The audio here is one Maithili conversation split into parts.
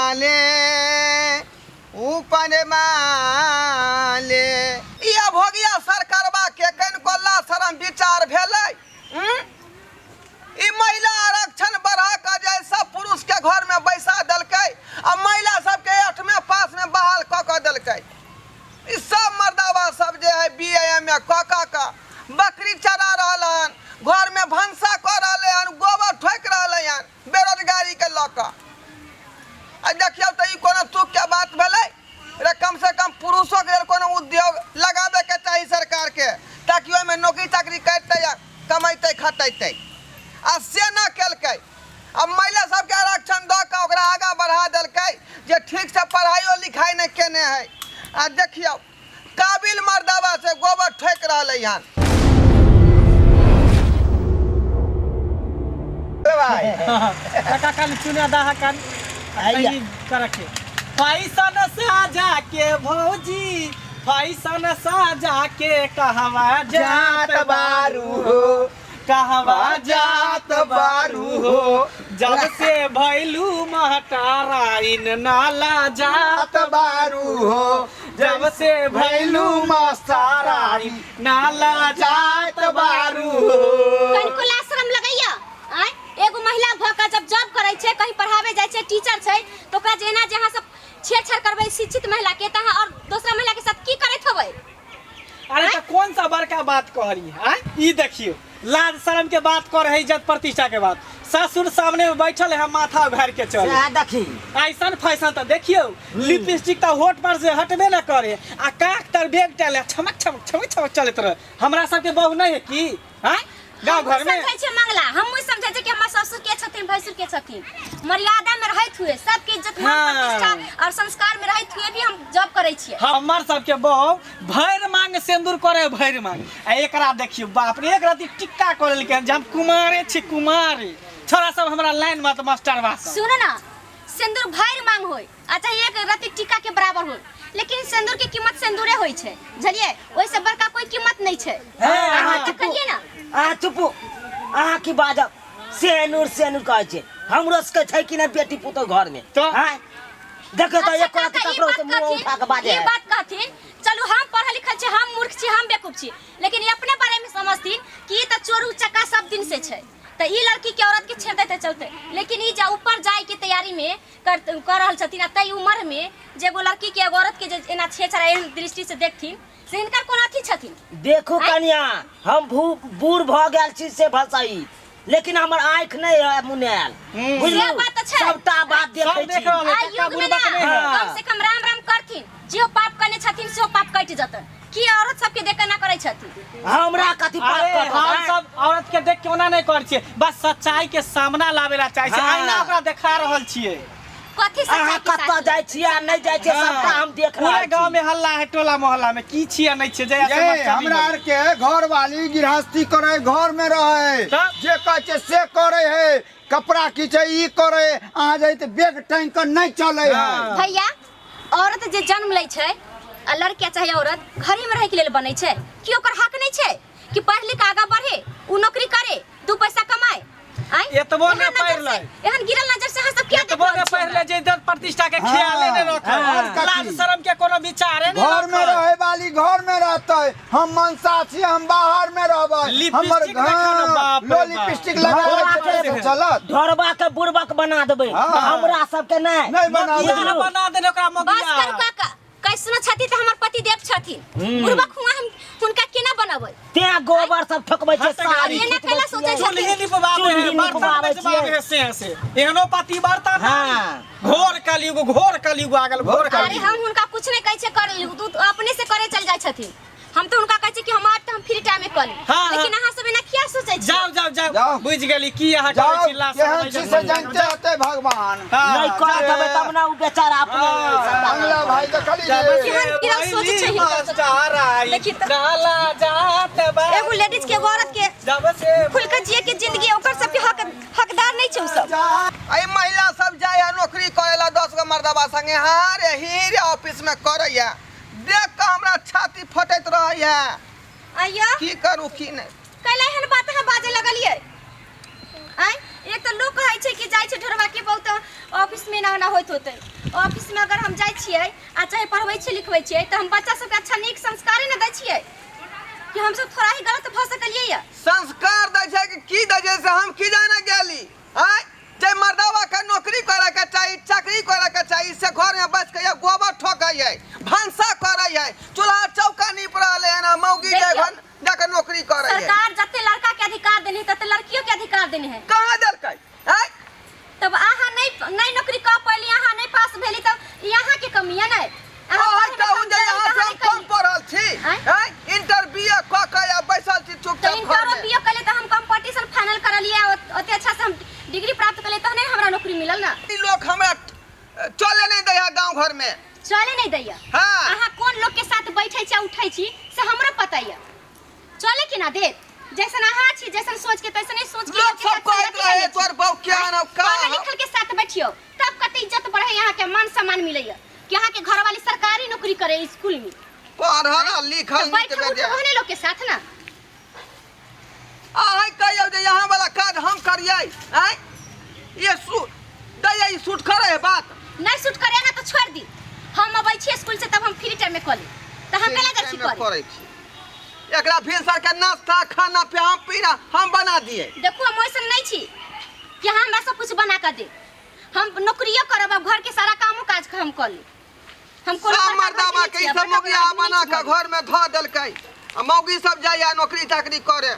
वाले ऊपर वाले। ई अभोगिया सरकारबा के कनिको ला शरम विचार भेलै? ई महिला आरक्षण बढ़ा कऽ जे सब पुरुष के घर में बैसा देलकै आ महिला सबके आठवें पास में बहाल कऽ कऽ देलकै। ई सब मर्दाबा सब जे है बी ए एम ए कऽ कऽ कऽ बकरी चरा रहल हन, घर में भनसा कऽ रहलै हन, गोबर ठोकि रहलै हन बेरोजगारी के लऽ कऽ। आ देखियौ तऽ ई कोनो तुक के बात भेलै रे? कम से कम पुरुषोके लेल कोनो उद्योग लगाबैके चाही सरकारके, ताकि ओहिमे नौकरी चाकरी करतै आ कमैतै खटेतै, आ से नहि केलकै। आ महिला सबके आरक्षण दऽ कऽ ओकरा आगाँ बढ़ा देलकै जे ठीकसँ पढ़ाइयो लिखाइ नहि केने है, आ देखियौ काबिल मर्दाबा से गोबर ठोकि रहलै हन। भाई काका कान चुना दाहा कान आइया। करके फैसन साजा के भौजी, फैसन साजा के कहवा जात बारू हो, कहवा जात बारू हो, जब से भैलू महताराइन नाला जात बारू हो, जब से भैलू मस्ताराइन नाला जात बारू हो। कनिको लाज शरम लगैया? आँय, एगो महिला भऽ कऽ जब जॉब करै छै, कहीं पढ़ाबै जाइ छै, टीचर छै, तऽ ओकरा जे एना जे अहाँ सब छेड़छाड़ करबै शिक्षित महिला के, तऽ अहाँ और दोसरा महिला के साथ की करैत होबै? अरे तऽ कौन सा बड़का बात कहली आँय? ई देखियौ, लाज शरम के बात कर है, इज्जत प्रतिष्ठा के बात, ससुर सामने में बैठल है, हम माथा उघार के चल सएह देखी। ऐसन फैशन तऽ देखियौ, लिपस्टिक तऽ होठ पर से हटबे न करे आ काक तर बेग टले छमक छमक छमक छमक चलैत रहे। हमरा सबके बहू नहीं है की आँय गाँव घर में? समझै छै मंगला, हमहूँ समझै छै कि हमर ससुर के छथिन, भैंसुर के छथिन, मर्यादा में रहैत हुए सबके इज्जत मान प्रतिष्ठा और संस्कार में रहैत हुए भी हम जॉब करै छियै। हमर सबके बहू भरि मांग सिंदूर करे, भरि मांग, आ एकरा देखियौ बाप रे, एक रति टिक्का कऽ लेलकै हन जे हम कुमारे छी कुमारे। छोरा सब हमरा लाइन मत मास्टर बा सब। सुन ना, सिंदूर भरि मांग होय आ चाहे एक रति टीका के बराबर होय, लेकिन सिंदूर के कीमत सिंदूरे होय छै, बुझलियै? ओहिसँ बड़का कोई कीमत नहीं छै। हे, अहाँ अहाँ चुपू। कहिए ना। अहाँ चुपू, अहाँ की बाजब? सेनुर सेनुर कहै छै, हमरो सबके छै कि नहि बेटी पुतोह घर में? तऽ? आँय? देखियौ तऽ अच्छा एको रति काका, ई ककरो बात से मुँह कहथिन, उठा के बाजै ई है। बात कहथिन, चलू हम पढ़ल लिखल छी, हम मूर्ख छी, हम बेवकूफ छी, लेकिन ई अपने बारे में समझथिन कि ई तऽ चोरू चक्का सब दिन से छै, तऽ ई लड़की के औरत के छेड़ देते चलते, लेकिन ई जा ऊपर जाय के तैयारी में कर रहल छथिन, आ ताहि उम्र में जे एगो लड़की के एगो औरत के जे एना छेड़छाड़ एहन दृष्टि से देखथिन, से हिनकर कोन अथी छथिन? देखू आँय? कनिया, हम बूढ़ भऽ गेल छी से भसई, लेकिन हमर आँखि नहि है मुनायल, बुझलू? से बात तऽ छै। सबटा बात सब देखै देख छी। रहल है, आइ काका युग में बुढ़बक ना नहि है। कम से कम राम राम करथिन, जे पाप करने छथिन सेहो पाप कटि जतन। की औरत सबके देख के ना करै छथिन? हमरा कथी पाप अरे कटत, हम आँय? सब औरत के देख के ओना नहीं कर छियै, बस सच्चाई के सामना लावे ला चाहे छियै। आईना ओकरा देखा रहल छियै। कथी सच्चाई अहाँ के कतऽ साथ? जाइ छियै आ नहि जाइ छियै, सबटा हम देख पूरे रहल गांव छी। में हल्ला है, टोला मोहल्ला में की छियै नहीं छियै, जहिया से ये बच्चा हमरा भी आर के घर वाली गृहस्थी करे, घर में रहे, तब? जे कहै छै से करे है, कपड़ा खींचे ई करे, अहाँ जाइ तऽ बैग टांगि कऽ नहि चले है। भैया, औरत जे जन्म लै छै आ लड़का चाहे औरत घरे में रहै के लेल बनै छै, कि ओकर हक नहि छै कि पढ़ लिख आगाँ बढ़े, उ नौकरी करे, दू पैसा कमाए? आँय? एतबो एहन नहि नजर पढ़ि से- लै। एहन गिरल नजर से अहाँ सब किया देख एतबो रहल ने छी पढ़ले हमरा? जे इज्जत प्रतिष्ठा के ख्याले नहि रखै, हाँ। लाज शरम के कोनो विचारे नहि घर में रखै। रहे वाली घर में रहते, हम मनसा छी, हम बाहर में रहबै। लिपस्टिक हमर देखा ना, बाप रे लो बाप। लिपस्टिक लगा ढोरबा के के चलत, ढोरबा के बुड़बक बना देबै। हमरा सबके नहि नहि बना मगिया देबै। बना देने ओकरा बस मगिया। करू काका, कैसनो छथि तऽ हमर पति देव छथिन, बुढ़बक हुआ हम हुनका केना बनबै? तें गोबर सब ठोकबै छै, हट साड़ी गाड़ी। एना खिचबै कैला सोचै छियै। छथिन? चूल्ही निपबाबै है, चूल्ही बर्तन निपबाबै बेचबाबै छियै। है, से से एहनो पति बर्तन घोर कलयुग, घोर कलयुग आ गेल, घोर अरे कलयुग। हम हुनका कुछ नहीं कहै छियै कर लिउ, तू अपने से करे चल जाइ छथिन। हम तऽ हुनका कहै छियै कि हम आब तऽ हम फ्री टाइम में कऽ ली, लेकिन अहाँ सब एना किया सोचै छियै? जाओ जाओ जाओ, जाओ। बुझि गेली की अहाँ करै जाओ छी लाश। केहन छी से जानते होते भगवान। नहि करत हेबै तब ने उ बेचारा अपने सबटा मंगला भाई देखली जब रे। से केहन गिरल सोच छै हिनकर सबके। मास्टर देखी तऽ। नाला जात बा। एगो लेडीज के एगो औरत के जब से खुल के जिए के जिंदगी ओकर सबके हक हकदार नहीं छै उ सब। एहि महिला सब जाय है नौकरी करे ला 10 गो मर्दबा संगे, हाँ रे ही रे ऑफिस में करैया, देख के हमरा छाती फटैत रहैया। आइयो की करू की नहि। कैला एहन बात अहाँ बाजे लगलियै? आँय, एक तऽ लोक कहै छै कि जाइ छै ढोरबा के बहुत ऑफिस में एना ओना होइत होतै। ऑफिस में अगर हम जाइ छियै आ चाहे पढ़बै छियै लिखबै छियै तऽ हम बच्चा सबके अच्छा नीक संस्कारे ने दै छियै कि हमसब थोड़ा ही गलत भऽ सकलियै यऽ। संस्कार दै छै कि की दै छै से हम की जाने गेली आँय। जे मर्दावा के नौकरी करे के चाही, चाकरी करे के चाही, से घर में बैस के गोबर ठोकै है, भनसा करे है, चूल्हा चौका नीप रहले हन, आ मौगी जे देखियौ। घर जाके नौकरी करे है। सरकार जते लड़का के अधिकार देने है तते लड़कियों के अधिकार देने है। कहाँ देलकै आँय? तब अहाँ नहीं नहीं नौकरी कर पैली, अहाँ नहीं पास भेली, तब ई अहाँ के कमी है नहीं। अहाँ अहाँ पढ़े में कहू जे कमजोर अहाँ रही, से तऽ हम अहाँ कम नहीं पढ़ल छी आँय? आँय? इंटर बी ए कऽ के आ बैसल छी तऽ चुपचाप इंटरो घरमे। बीओ कले तऽ हम कंपटीशन फाइनल करलियै, ओते अच्छा से हम डिग्री प्राप्त करलियै तहने हमरा नौकरी मिलल ना। ई लोग हमरा चले नहीं दैया गांव घर में। चले नहीं दैया? हाँ। अहाँ कोन लोग के साथ बैठे छी आ उठै छी से हमरो पता ये। चले के ना देत, जैसन अहाँ छी जैसन सोच के तैसन ही सोच के लोग लोग के सब साथ कहैत संगति रहे करै छी। तोर बहू के आनब का पढ़ल लिखल के साथ बैठियो तब कते इज्जत बढ़े, यहाँ के मान सम्मान मिलैया कि अहाँ के घरवाली सरकारी नौकरी करे स्कूल में। पढ़ल आ लिखल तऽ नीक बैठू बेजाय। उठू ओहने लोग के साथ ना। अहाँ कहियौ जे यहाँ वाला काज हम करियै आँय, ये सूट दैया ई सूट करे है बात नहीं सूट करे ना तो छोड़ दी। हम अबै छी स्कूल से तब हम फ्री टाइम में कऽ ली, तऽ हम केना जाइ छी में करे? करै छी। एकरा भिनसर के नाश्ता खाना पिया पीना हम बना दिए। देखू हम ओइसन नहीं छी कि अहाँ हमरा सब कुछ बना कऽ दे। हम नौकरियो करब आ घर के सारा कामो काज हम कऽ ली। हम कोनो सब बड़का घर मर्दाबा के के नहि ई छियै, सब बड़का मौगिया आदमी बना छी के घर। घर में धऽ देलकै आ मौगी सब जाइया नौकरी चाकरी करे,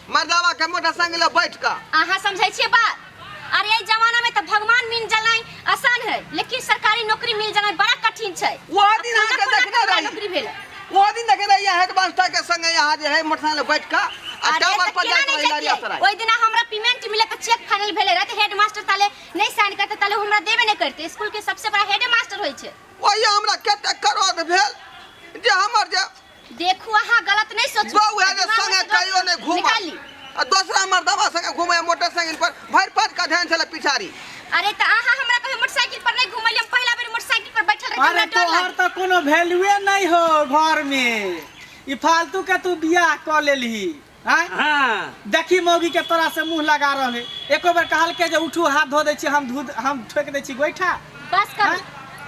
मर्दाबा के मोटरसाइकिल लऽ बैठ कऽ। अहाँ समझै छियै बात? अरे एहि जमाना में तऽ भगवान मिल जाना आसान है, लेकिन सरकारी नौकरी मिल जाना बड़ा कठिन छै। ओहो दिन आ अहाँके कोना कोना देखने हमरा रही। नौकरी भेल। ओहो दिन देखने रही हेडमास्टर के संगे यहाँ जे है मोटरसाइकिल लऽ बैठ कऽ आ अरे टावर तऽ पर केना जाइत नहि रही जैतियै? लहरियासराय। ओहि दिना हमरा पेमेंट मिले तऽ चेक फाइनल भेलै रहै, तऽ हेडमास्टर ताले नहीं साइन करते ताले हमरा देबे नहीं करते। स्कूल के सबसे बड़ा हेड मास्टर होय छै। ओहि हमरा कते क्रोध भेल जे हमर जे देखू अहाँ गलत नहीं सोचू। बहू है जे दिमाग संगे से गलत कहियो नहीं घूमल। निकाली। आ दोसरा मर्दबा संगे घूमे मोटरसाइकिल पर भरि पाँच का ध्यान छलै पिछाड़ी। अरे त अहाँ हमरा कहियो मोटरसाइकिल पर नहीं घुमलियै, हम पहिला बेर मोटरसाइकिल पर बैठल रही, अरे हमरा डर तोहर लागल। तऽ कोनो वैल्यूए नहीं हो घर में, ई फालतू के तू बियाह कऽ लेलही आँय? हाँ। देखी मौगी के तोरा से मुंह लगा रहले, एको बेर कहलकै जे उठू हाथ धो दै छी, हम धो हम ठोकि दै छी गोइठा। बस करू, आँय?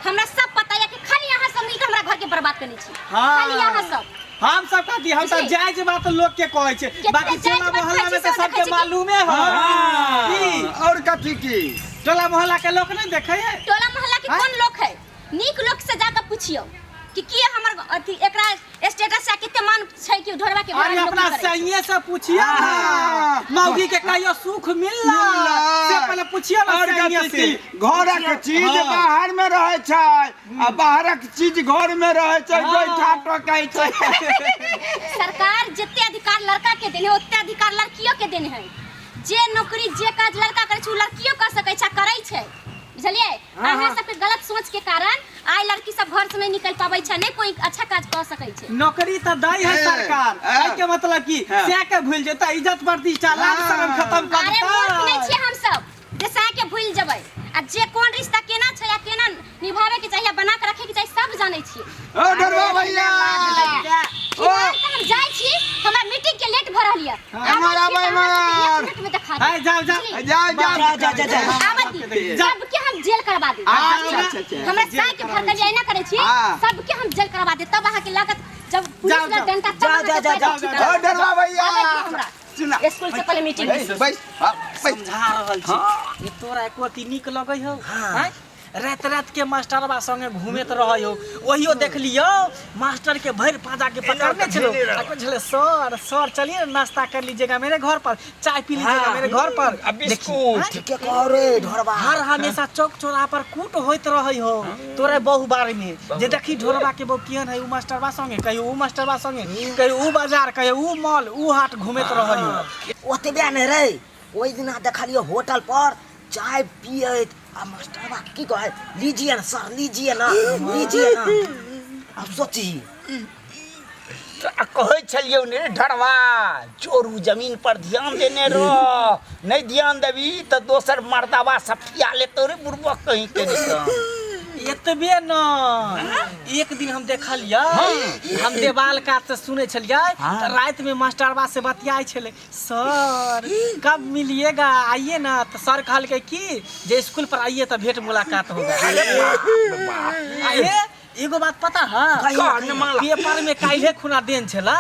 हमरा सब पता या कि खाली अहाँ सब मिलके हमरा घर के बर्बाद करने छी। हाँ। खाली अहाँ सब। हम सब कहती हम सब बुझलियै? जायज बात लोग के कहै छै, केते बाकी जायज टोला बात मोहल्ला कहै में छी, तऽ सब सबके देखै छी कि- मालूमे है। हाँ। की? और कथी की? टोला मोहल्ला के लोग नहीं देखे है? टोला मोहल्ला के आँय? कोन लोग है? नीक लोग से जाकर पूछियो कि की हमर अथी एकरा स्टेटस से कते मान छै कि ढोरबा के घर अरे में अपना नौकरी करै छै। सैये से पूछियो हाँ। मौगी के कहियो सुख मिलला मिलला। से पहले पूछियो ना और सैये कथी से। की? घरक चीज हाँ। बाहर में रहै छै आ बाहरक चीज घर में रहै छै, हाँ। गोइठा टोकै छै। सरकार जते अधिकार लड़का के देने है ओते अधिकार लड़कियों के देने है। जे नौकरी जे काज लड़का करै छै उ लड़कियों कर सकै छै, करै छै। बुझलियै? अहाँ सबके गलत सोच के कारण आइ लड़की सब घर से नहीं निकल पाबै छै, नहीं कोई अच्छा काज कर सकै छै। नौकरी तऽ दै है ए, सरकार, ए। एहि के मतलब की हाँ। सएह के भूलि जेतै, इज्जत प्रतिष्ठा लाज हाँ। शरम खत्म कऽ अरे मूर्ख नहीं देतै। छियै हम सब जे सएह के भूलि जेबै। आ जे कोन रिश्ता केना छै आ केना निभावे के चाही आ बना के रखे के चाही सब जानै छियै। ओ ढोरबा भैया। फिलहाल तऽ हम जाइ छी, हमरा मीटिंग के लेट भऽ रहल यऽ। एम्हर आबै छी आबै, तऽ अहाँ सबके एक एम्हर। मिनट में देखा देब। है, जाओ, जाओ। बुझलियै? जाओ, जाओ। जा, जा, जा, जा। आबै दी। सबके हम जेल करवा देब। अच्छा, अच्छा, अच्छा। हमरा साय के भड़कलियै एना करै छी, हाँ। सबके हम जेल करवा देब, तब अहाँके लागत जब पुलिस जाओ, लग जाओ। डंडा तब जाओ, अहाँके जाओ, पैर जाओ, ठीक जाओ, ओ करत। ढोरबा भैया। आबै दी हमरा। सुना। स्कूल से पहले मीटिंग बैस, बैस, हाँ, बैस। समझा रहल छी, ई तोरा एको अथी नीक लगै हौ? आँय? राति राति के मास्टरबा संगे घूमैत रहै हौ, ओहियो देखलियौ मास्टर के भरि पाजा के पकड़ने छलौ, आ कहै छलै सर सर चलिए ना नाश्ता कर लीजिएगा मेरे घर पर, चाय पी लीजिएगा मेरे घर पर, आ बिस्कुट। देखी, ठीके कह रे ढोरबा। हर हमेशा चौक चौराहा पर कूट होइत रहै हो तोरे बहु बारे में, जे देखी ढोरबा के बहु केहन है, उ मास्टरबा संगे कहियो उ मास्टरबा संगे कहियो उ बाजार कहियो उ मॉल उ हाट घूमैत रहै हो। ओतबे नहि रे, ओहि दिना देखलियै होटल पर चाय पियैत आ मास्टरबा की कहै, लीजिए ना सर, लीजिए ना, लीजिए ना। आब सोचही। तोरा कहै छलियौ ने रे ढरवा, जोरू जमीन पर ध्यान देने रह, नहि ध्यान देबी तऽ दोसर मर्दाबा सब खिया लेतौ रे बुड़बक कहीं के नहि। एते एतबे न एक दिन हम देखलियै हम देवाल कात से सुनै छलियै तऽ राति में मास्टरबा से बतियाइ छलै सर कब मिलिएगा आइए ना तऽ सर कहलकै की जे स्कूल पर आइए तऽ भेंट मुलाकात होगा आ हे एगो बात पता है कह ने मंगला। पेपर में काल्हे खुना देन छलै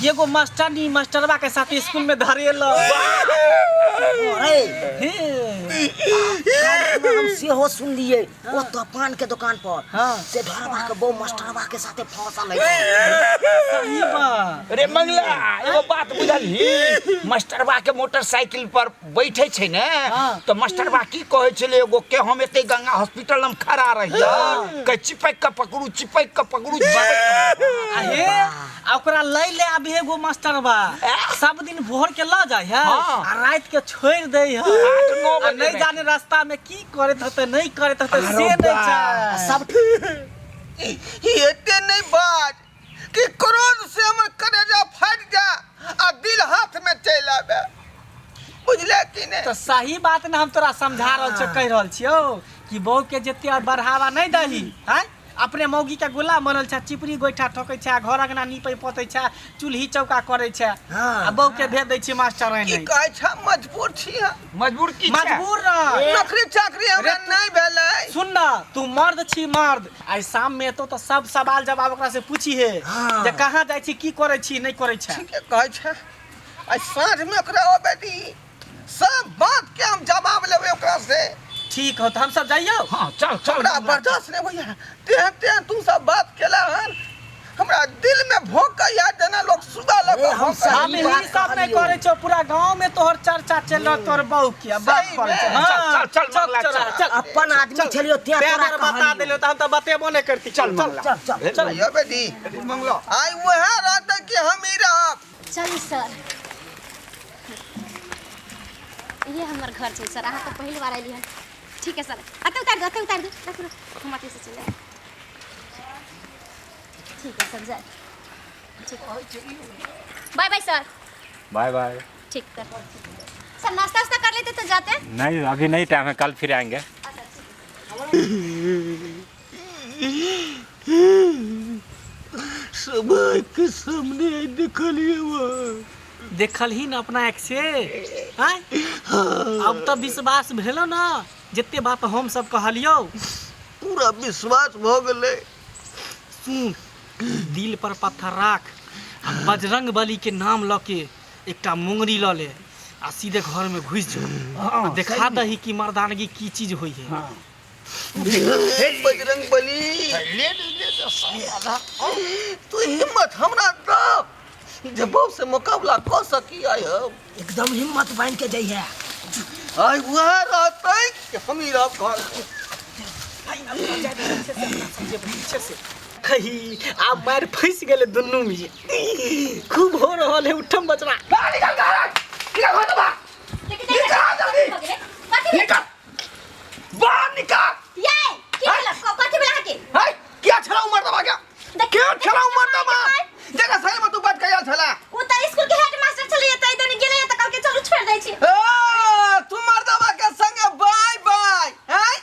एगो मास्टरनी मास्टरबा के साथ स्कूल में धरेल अरे हे काल्हि हम सेहो सुनलियै ओ तऽ पान के दुकान पर हाँ। से ढोरबा के बहु मास्टरबा के साथे फंसल है सही बात रे मंगला एगो बात बुझलही मास्टरबा के मोटरसाइकिल पर बैठे छै ने हाँ। तऽ मास्टरबा की कहै छलै एगो के हम एते गंगा हॉस्पिटल में खड़ा रहियै कहे चिपक के पकड़ू चिपक के पकड़ू चिपक के आ हे आ ओकरा लै ले आबे एगो मास्टरबा सब दिन भोर के ल जाइ है हाँ। आ रात के छोड़ दै है 8-9 आ बजे नहीं में। जाने रास्ता में की करैत होतै नहीं करैत होतै से नहीं जाने सब एते नहीं बाज कि क्रोध से हमर करेजा फाटि जा आ दिल हाथ में चलि आबे बुझले कि नहीं तो सही बात ने हम तोरा समझा रहल छियो कहि रहल छियो कि बहू के जते बढ़ावा नहीं दही हैं अपने मौगी के गुलाम बनल छै चिपरी गोइठा ठोकै छै घर अंगना नीपै पोतै छै चूल्ही चौका करै छै हाँ। आ बहू के भेज दै छी मास्टर की एने कहै छ मजबूर छी हम मजबूर की छै मजबूर रह नौकरी चाकरी हमरा नहीं भेलै सुन ना तू मर्द छी मर्द आइ शाम में एतो तऽ सब सवाल जवाब ओकरा से पूछी हे हाँ। जे कहाँ जाइ छी की करै छी नहीं करै छै ठीके कहै छ आइ साँझ में ओकरा अबै दी सब बात के हम जवाब लेबै ओकरा से ठीक हो तऽ हम सब जाइयो हाँ चल चल हमरा बर्दाश्त नहीं होइया तेहन तेहन तू सब बात केला हन हमरा दिल में भोंकैया जेना लोग सुगा लग ए, हम भोंकैया। हम सही ही बात सब नहीं कहलियौ। करै छौ पूरा गांव में तोहर चर्चा चल रहल तोहर बहू के बात सही करै छौ में। हाँ, चल, चल, चल, मंगला, चल, चल। चल अपन आदमी छलियो तें तें तोरा दुआरे बता कहलियौ। देलियौ तऽ हम तऽ बतेबो नहीं करती चल चल चल चल चल यो बेटी मंगला आइ वएह रहतै कि हम ही रहब चलू सर ये हमर घर छै सर अहाँ तऽ पहिल बार अयली हन ठीक है सर अतः उतार दो अतः उतार दो रखू रखू हम अतः से चल जाए ठीक है सर जाए ठीक bye bye sir bye bye ठीक सर सर नाश्ता वास्ता कर लेते तो जाते नहीं अभी नहीं टाइम है कल फिर आएंगे समाज के सामने देखलिए देखल ही न अपना आँख से आँय? अब तऽ विश्वास भेलो न जते बात हम सब कहलियौ पूरा विश्वास भऽ गेलै सुन दिल पर पत्थर राख आ बजरंग बली के नाम लऽ के एकटा मुंगरी लऽ ले आ सीधे घर में घुसि जो आ देखा दही कि मर्दानगी की चीज होइ है बजरंग बली तू हिम्मत हमरा दऽ जे बहू से मुकाबला कऽ सकी आइ हम एकदम हिम्मत बांध के जइहे आइ वएह रहतै कि हम ही रहब घर कही आब मारि फंसि गेलै दुनू में खूब हो रहल है उठम बचवा कथी निकल बाहर निकाल ये की भेल कथी भेल अहाँके है किया छला उमर दबा क्या क्यों छला उमर दबा जगह सही में तू बात कहिया छला ओ तऽ स्कूल के हेड मास्टर छलियै तऽ एतऽ गेलै तऽ कहलकै चलू छोड़ि दै छी ए तू मर्दबा के संगे बाय बाय हैं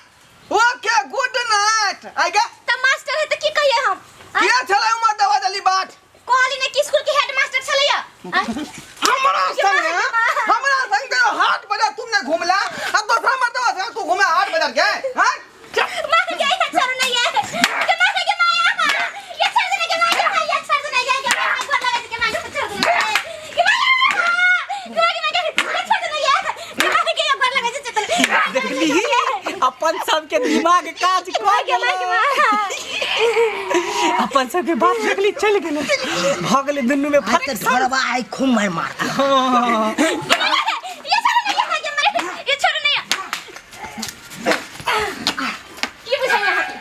ओके गुड नाइट I गे तऽ मास्टर है तऽ की कहियै हम आँय? किया छला उमर दबा दली बात कहली ने कि स्कूल के हेड मास्टर छलैया आँय? हमरा संगे हमरा संगे हाट बाजार तुमने घुमला अब दूसरा मर्दबा संगे तू घुमे हाट बाजार के हैं मार के ये छोड़ नहीं है के मार के माया ये छोड़ देने के माया ये छोड़ देने ये के माया घर लगा के माया छोड़ देने के माया के माया के माया छोड़ देने ये के माया के घर लगा के चल देखली अपन सबके दिमाग काज कऽ के माया के माया अपन सबके बात देखली चल गेलै भऽ गेलै दुनू में आइ फरक तऽ ढोरबा आइ खूब मारि मारतै ये छोड़ नहीं है के माया ये छोड़ नहीं की बुझाई यहाँ के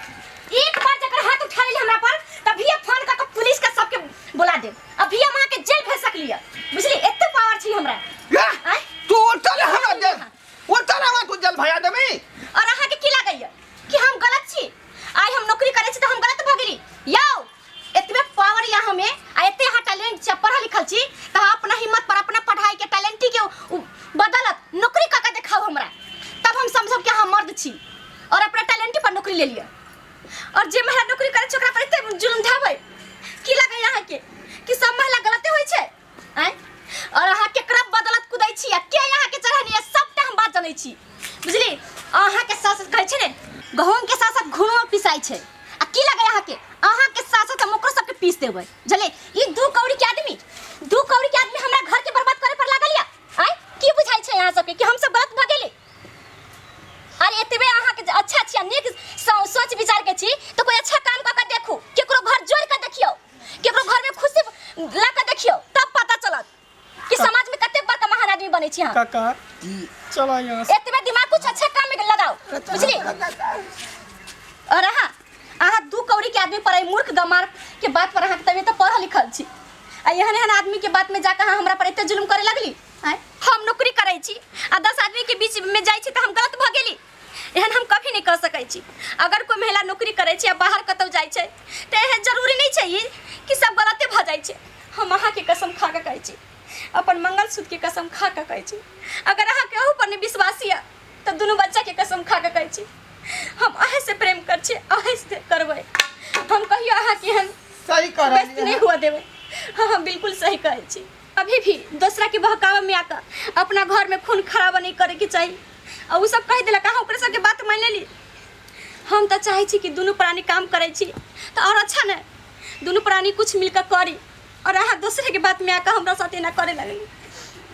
एक बार जकर हाथ उठा लेली हमरा पर तभी फोन कर के पुलिस के सबके बुला दे अभी हम अहाँ के जेल भेज सकली है बुझली एते पावर छी हमरा आँय? तू उल्टा ले हमरा जेल उल्टा ले हमरा तू जेल भया देबी और अहाँ के की लागैया कि हम गलत छी आइ हम नौकरी करै छी तऽ हम गलत भऽ गेली यौ एतबे पावर या हमें आ एते अहाँ टैलेंट छै पढ़ल लिखल छी तऽ अहाँ अपना हिम्मत पर अपना पढ़ाई के टैलेंटी के और जे महिला नौकरी करै छै ओकरा पर एते जुल्म ढाबै की लगै अहाँके कि सब महिला गलते होइ छै आँय और अहाँ केकरा बदलत कुदै छी आ के अहाँके चढ़ेने यऽ सबटा हम बात जनै छी बुझली अहाँके सास कहै छै ने गहूँम के साथ साथ घुनो पिसाइ छै आ की लगै अहाँके अहाँके साथ साथ हम ओकरो सबके पीस देबै बुझलियै ई दू कौड़ी के आदमी दू कौड़ी के आदमी हमरा घर के बर्बाद करे पर लागल या आँय की बुझाइ छै अहाँ सबके कि हम सब गलत भऽ गेली अरे एतबे अहाँके जे अच्छा छी आ नीक सोच विचार के छी तऽ कोई अच्छा काम कऽ के देखू केकरो घर जोड़ के देखियौ केकरो घर में खुशी ला के देखियौ तब पता चलत कि समाज में कतेक बड़का महान आदमी बनै छी अहाँ काका चलो यहाँ से एतबे दिमाग कुछ अच्छा काम में लगाओ बुझली और अहाँ अहाँ दू कौड़ी के आदमी पर एहि मूर्ख गमार के बात पर अहाँके तबियत पढ़ल लिखल छी आ एहन एहन आदमी के बात में जाकर अहाँ हमरा पर एते जुल्म करे लगली आँय हम नौकरी करै छी आ 10 आदमी के बीच में जाइ छी तऽ हम गलत भऽ गेली एहन हम कभी नहि कऽ सकै छी अगर कोई महिला नौकरी करै छै आ बाहर कतौ जाइ छै तऽ एहन जरूरी नहि छै ई कि सब गलते भऽ जाइ छै हम अहाँके कसम खा कऽ कहै छी अपन मंगलसूत्रके कसम खा कऽ कहै छी अगर अहाँके अहू पर नहि विश्वास यऽ तऽ दुनू बच्चाके कसम खा कऽ कहै छी हम अहीँसँ प्रेम करै छी अहीँसँ करबै हम कहियो अहाँके एहन सही कह व्यस्त नहि हुअ देबै हाँ हम बिल्कुल सही कहै छी अभी भी दोसरा के बहकावा में आकर अपना घर में खून खराबा नहीं करे के चाही आ उ सब कहि देलक अहाँ ओकरे सबके बात मान लेली हम तऽ चाहै छी कि दुनू प्राणी काम करै छी तऽ आओर अच्छा ने दुनू प्राणी कुछ मिलकर करी और अहाँ दोसरे के बात में आकर हमरा साथ एना करे लगली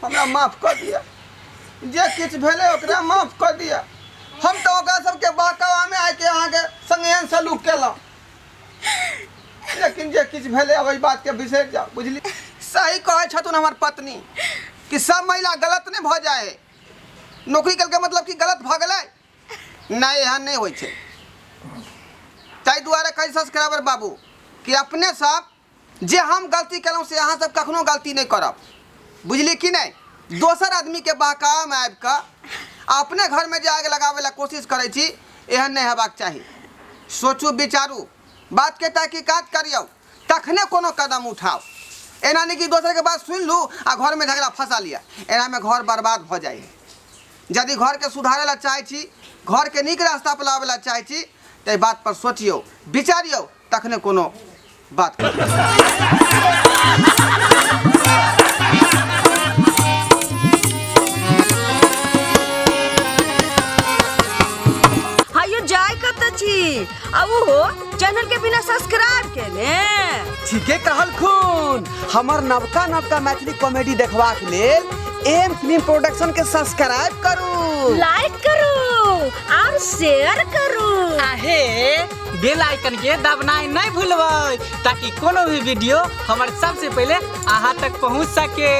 हमरा माफ कऽ दिअ जे किछु भेलै ओकरा माफ कऽ दिअ हम तऽ ओकरा सबके बहकावामे आबिके अहाँके संगे एहन सलूक केलहुँ लेकिन जे किछु भेलै आब एहि बातके बिसरि जाउ बुझली सही कहै छथुन हमर पत्नी कि सब महिला गलत नहि भऽ जाइ है नौकरी केलकै मतलब कि गलत भऽ गेलै नहि एहन नहि होइ छै ताहि दुआरे कहै सब्सक्राइबर बाबू कि अपने सब जे हम गलती केलहुँ से अहाँ सब कखनो गलती नहि करब बुझली कि नहि दोसर आदमीके बहकावामे आबि कऽ आ अपने घरमे जे आगि लगाबै लए कोशिश करै छी एहन नहि हेबाक चाही सोचू विचारू बातके तहकीकात करियौ तखने कोनो कदम उठाउ एना नहि कि दोसरके बात सुनि लू आ घरमे झगड़ा फँसा लिअ एनामे घर बर्बाद भऽ जाइ है यदि घरके सुधारै लए चाहै छी घरके नीक रास्ता पर लाबै लए चाहै छी तऽ एहि बात पर सोचियौ विचारियौ तखने कोनो बात करू। हायो जाय कत छी आ ओहो चैनल के बिना सब्सक्राइब केने ठीके कहलखुन हमर नवका नवका मैथिली कॉमेडी देखबाक लेल एम फिल्म प्रोडक्शन के सब्सक्राइब करू लाइक करू और शेयर करू आहे बेल आइकन के दबनाइ नहि भूलबै ताकि कोनो भी वीडियो हमर सबसे पहिले अहाँ तक पहुँच सके।